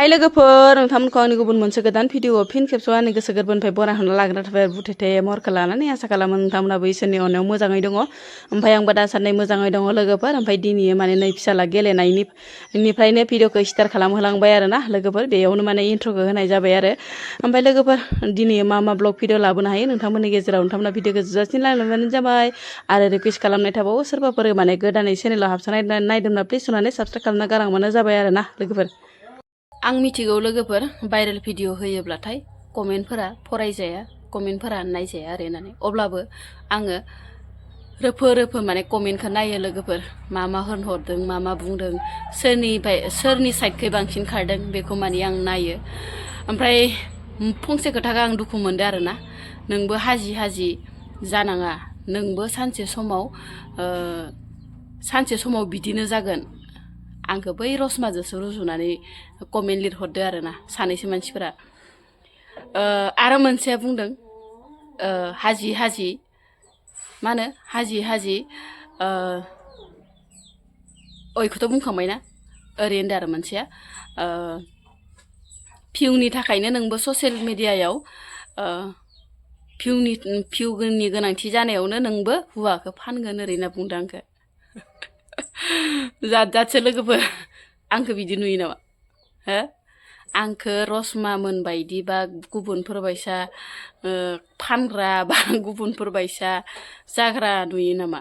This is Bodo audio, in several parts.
हाय लोगोफोर नोंथांमोनखौ आंनि गुबुन मोनसे गोदान भिडिअ फिन खेबसेबाव आंनि गोसो गोरबोनिफ्राय बरायहरना लाग्रा थाबाय बुथेथे महरखौ लानानै आसा खालामो नोंथांमोनाबो इसोरनि अननायाव मोजाङै दङ ओमफ्राय आंबो दासान्दि मोजाङै दङ लोगोफोर ओमफ्राय दिनै माने नै फिसाला गेलेनायनिफ्रायनो भिडिअखौ स्टार्ट खालामहोलांबाय आरोना लोगोफोर बेयावनो माने इन्ट्र'खौ होनाय जाबाय आरो ओमफ्राय लोगोफोर दिनै मा ब्लग भिडिअ लाबोनो हायो नोंथांमोननि गेजेराव नोंथांमोना भिडिअखौ जोजासिन लायलांबानो जाबाय आरो रिकुवेस्ट खालामनाय थाबावो सोरबाफोर माने गोदानै चेनेलाव हाबना नायदोंब्ला प्लिज अननानै साबसक्राइब खालामना गालांबानो जाबाय आरोना लोगोफोर आं मिथिगौ लोगोफोर भाइरेल भिडिअ होयोब्लाथाय कमेन्टफोरा फरायजाया कमेन्टफोरा नायजाया आरो होननानै अब्लाबो आङो रोफो माने कमेन्टखौ नायो लोगोफोर मा होनहरदों मा बुंदों सोरनि साइडखै बांसिन खारदों बेखौ माने आं नायो ओमफ्राय फंसे खोथाखौ आं दुखु मोनदों आरोना नोंबो हाजि जानाङा नोंबो सानसे समाव बिदिनो जागोन आंखौ बै रसमाजोंसो रुजुनानै कमेन्ट लिरहरदो आरोना सानैसो मानसिफोरा आरो मोनसेया बुंदों हाजि मा होनो हाजि इखौथ' बुंखांबायना ओरै होनदों आरो मोनसेया भिउनि थाखायनो नोंबो ससियेल मिडियायाव भिउनि गोनांथि जानायावनो नोंबो हौवाखौ फानगोन ओरै होनना बुंदों आंखौ जादसो लोगोफोर आंखौ बिदि नुयो नामा हो आंखौ रसमा मोनबायदि बा गुबुनफोरबायसा फानग्रा बा गुबुनफोरबायसा जाग्रा नुयो नामा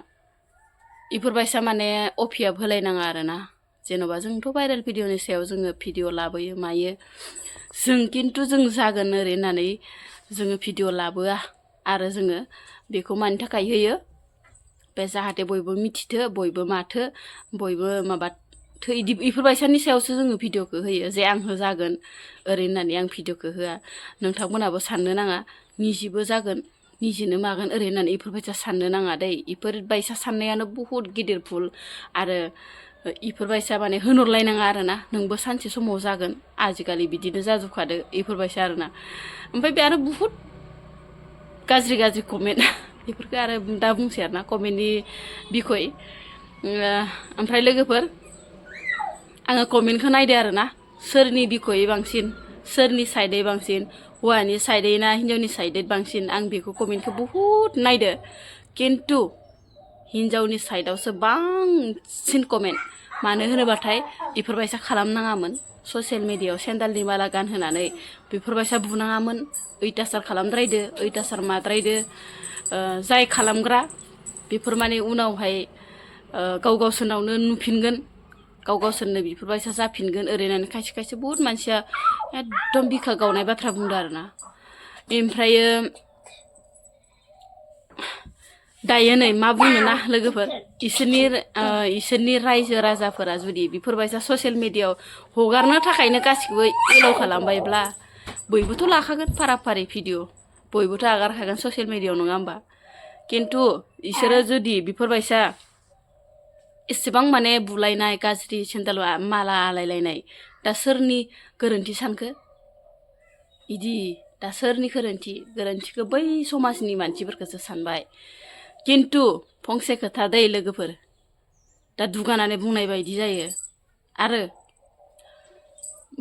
इफोरबायसा माने अफियाब होलायनाङा आरोना जेन'बा जोंथ' भाइरेल भिडिअनि सायाव जोङो भिडिअ लाबोयो मायो जों खिन्थु जों जागोन ओरै होननानै जोङो भिडिअ लाबोआ आरो जोङो बेखौ मानि थाखाय होयो बे जाहाथे बयबो मिथिथो बयबो माथो बयबो माबाथो इफोरबायसानि सायावसो जोङो भिडिअखौ होयो जे आंहो जागोन ओरै होननानै आं भिडिअखौ होआ नोंथांमोनाबो साननो नाङा निजिबो जागोन निजिनो मागोन ओरै होननानै इफोरबायसा साननो नाङा दै इफोरबायसा साननायानो बुहुत गिदिर भुल आरो इफोरबायसा माने होनहरलायनाङा आरोना नोंबो सानसे समाव जागोन आजिखालि बिदिनो जाजोबखादो इफोरबायसा आरोना ओमफ्राय बे आरो बुहुत गाज्रि कमेन्ट बेफोरखौ आरो दा बुंसै आरोना कमेन्टनि बिखय ओमफ्राय लोगोफोर आङो कमेन्टखौ नायदो आरोना सोरनि बिखयै बांसिन सोरनि साइडै बांसिन हौवानि साइडै ना हिन्जावनि साइडै बांसिन आं बेखौ कमेन्टखौ बुहुत नायदो खिन्थु हिन्जावनि साइडआवसो बांसिन कमेन्ट मानो होनोबाथाय बेफोरबायसा खालामनाङामोन ससियेल मिडियायाव सेन्डालनि माला गानहोनानै बेफोरबायसा बुनाङामोन अयथासार खालामद्रायदो अयथासार माद्रायदो जाय खालामग्रा बेफोर माने उनावहाय गावसोरनावनो नुफिनगोन गावसोरनो बेफोरबायसा जाफिनगोन ओरैनानै खायसे बुहुत मानसिया एकदम बिखा गावनाय बाथ्रा बुंदो आरोना ओमफ्रायो दायो नै मा बुंनोना लोगोफोर इसोरनि रायजो राजाफोरा जुदि बेफोरबायसा ससियेल मिडियायाव हगारनो थाखायनो गासिखौबो एलाव खालामबायब्ला बयबोथ' लाखागोन फारि भिडिअ बयबोथ' आगारखागोन ससियेल मिडियायाव नङा होमबा खिन्थु इसोरो जुदि बेफोरबायसा एसेबां माने बुलायनाय गाज्रि सेन्देल माला आलायलायनाय दा सोरनि गोरोन्थि सानखो इदि दा सोरनि गोरोन्थिखौ बै समाजनि मानसिफोरखौसो सानबाय खिन्थु फंसे खोथा दै लोगोफोर दा दुगानानै बुंनाय बायदि जायो आरो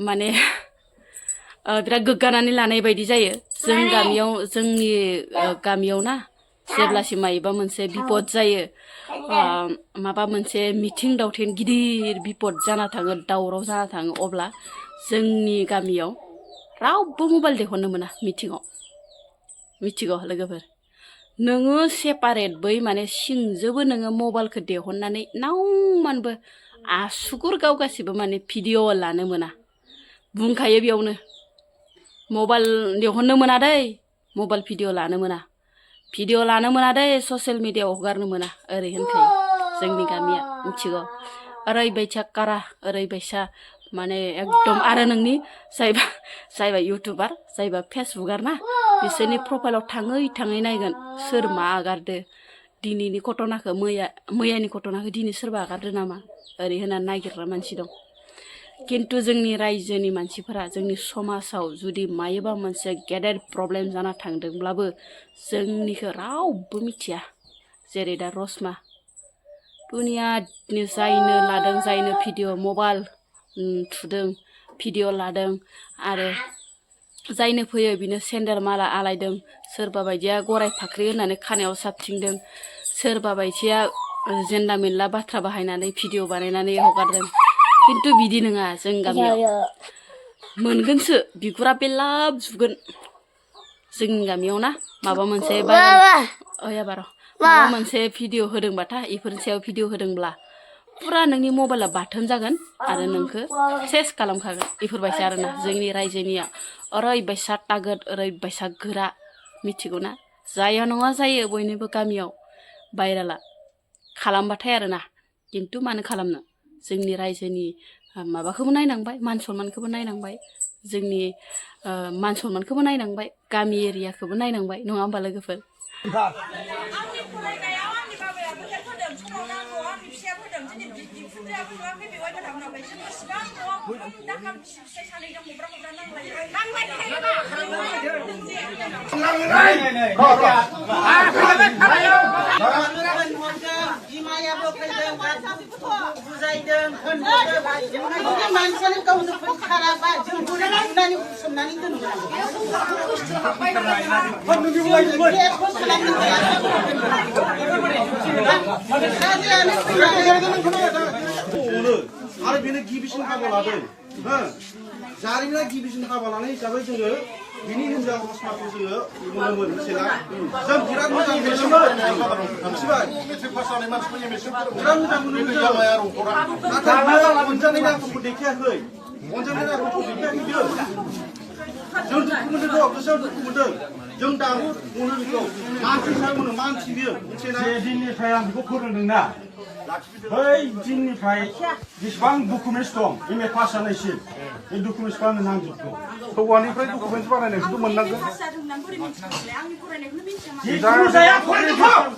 माने बिराद गोग्गानानै लानाय बायदि जायो जोंनि गामियाव ना जेब्लासिम मायबा मोनसे बिपद जायो माबा मोनसे मिथिं दावथिं गिदिर बिपद जाना थाङो दावराव जाना थाङो अब्ला जोंनि गामियाव रावबो मबाइल दिहुननो मोना मिथिगौ लोगोफोर नोङो सेपारेट बै माने सिंजोबो नोङो मबाइलखौ दिहुननानै नावमानबो आसुगुर गावगासिबो माने भिडिअ लानो मोना बुंखायो बेयावनो मबाइल दिहुननो मोना दै मबाइल भिडिअ लानो मोना दै ससियेल मिडियायाव हगारनो मोना ओरै होनखायो जोंनि गामिया मिथिगौ ओरैबायसा कारा ओरैबायसा माने एकदम आरो नोंनि जायबा इउटुबार जायबा फेसबुकार ना बिसोरनि प्रफाइलाव थाङै नायगोन सोर मा आगारदो दिनैनि घटनाखौ मैयानि घटनाखौ दिनै सोरबा आगारदो नामा ओरै होननानै नागिरग्रा मानसि दं खिन्थु जोंनि रायजोनि मानसिफोरा जोंनि समाजाव जुदि मायोबा मोनसे गेदेर प्रब्लेम जाना थांदोंब्लाबो जोंनिखौ रावबो मिथिया जेरै दा रसमा दुनियानि जायनो लादों जायनो भिडिअ मबाइल थुदों भिडिअ लादों आरो जायनो फैयो बिनो सेन्देल माला आलायदों सोरबा बायदिया गराय फाख्रि होननानै खानायाव साबथिंदों सोरबा बायदिया जेनला मेनला बाथ्रा बाहायनानै भिडिअ बानायनानै हगारदों खिन्थु बिदि नङा जों गामियाव मोनगोनसो बिगुरा बेलाब जुगोन जोंनि गामियाव ना माबा मोनसे माबा मोनसे भिडिअ होदोंबाथाय इफोरनि सायाव भिडिअ होदोंब्ला पुरा नोंनि मबाइला बाथोन जागोन आरो नोंखौ सेस खालामखागोन इफोरबायसा आरोना जोंनि रायजोनिया ओरैबायसा तागद ओरैबायसा गोरा मिथिगौ ना जाया नङा जायो बयनिबो गामियाव भाइराला खालामबाथाय आरोना खिन्थु मानो खालामनो जोंनि रायजोनि माबाखौबो नायनांबाय मान सन्मानखौबो नायनांबाय जोंनि मान सन्मानखौबो नायनांबाय गामि एरियाखौबो नायनांबाय नङा होमबा लोगोफोर आरो बेनो गिबिसिन हाबा लादों जारिमिना गिबिसिन हाबा लानाय हिसाबै जोङो बिनि हिनजाव रसमाखौ जोङो नुनो मोनसेला जों बिराद मोजां मोनोमोन मिथिबाय बिराद मोजां मोनोमोन नाथाय अनजानाय आखुखौ देखायाखै अनजानाय आखुखौ देखायाखै बियो जों दुखु मोनदों गोसोआव दुखु मोनदों जों दाबो मोनो बेखौ मानसि सार मोनो मानसि बियो जे दिननिफ्राय आं बेखौ फोरोंदोंना बै दिननिफ्राय बेसेबां डकुमेन्टस दं एम ए पास जानायसिम बे डकुमेन्टसखौ आंनो नांजोबगौ हौवानिफ्राय डकुमेन्टस बानायनायखौथ' मोननांगोन जिखुनु जाया फरायदों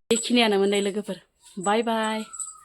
बेखिनियानोमोन लोगोफोर बाय बाय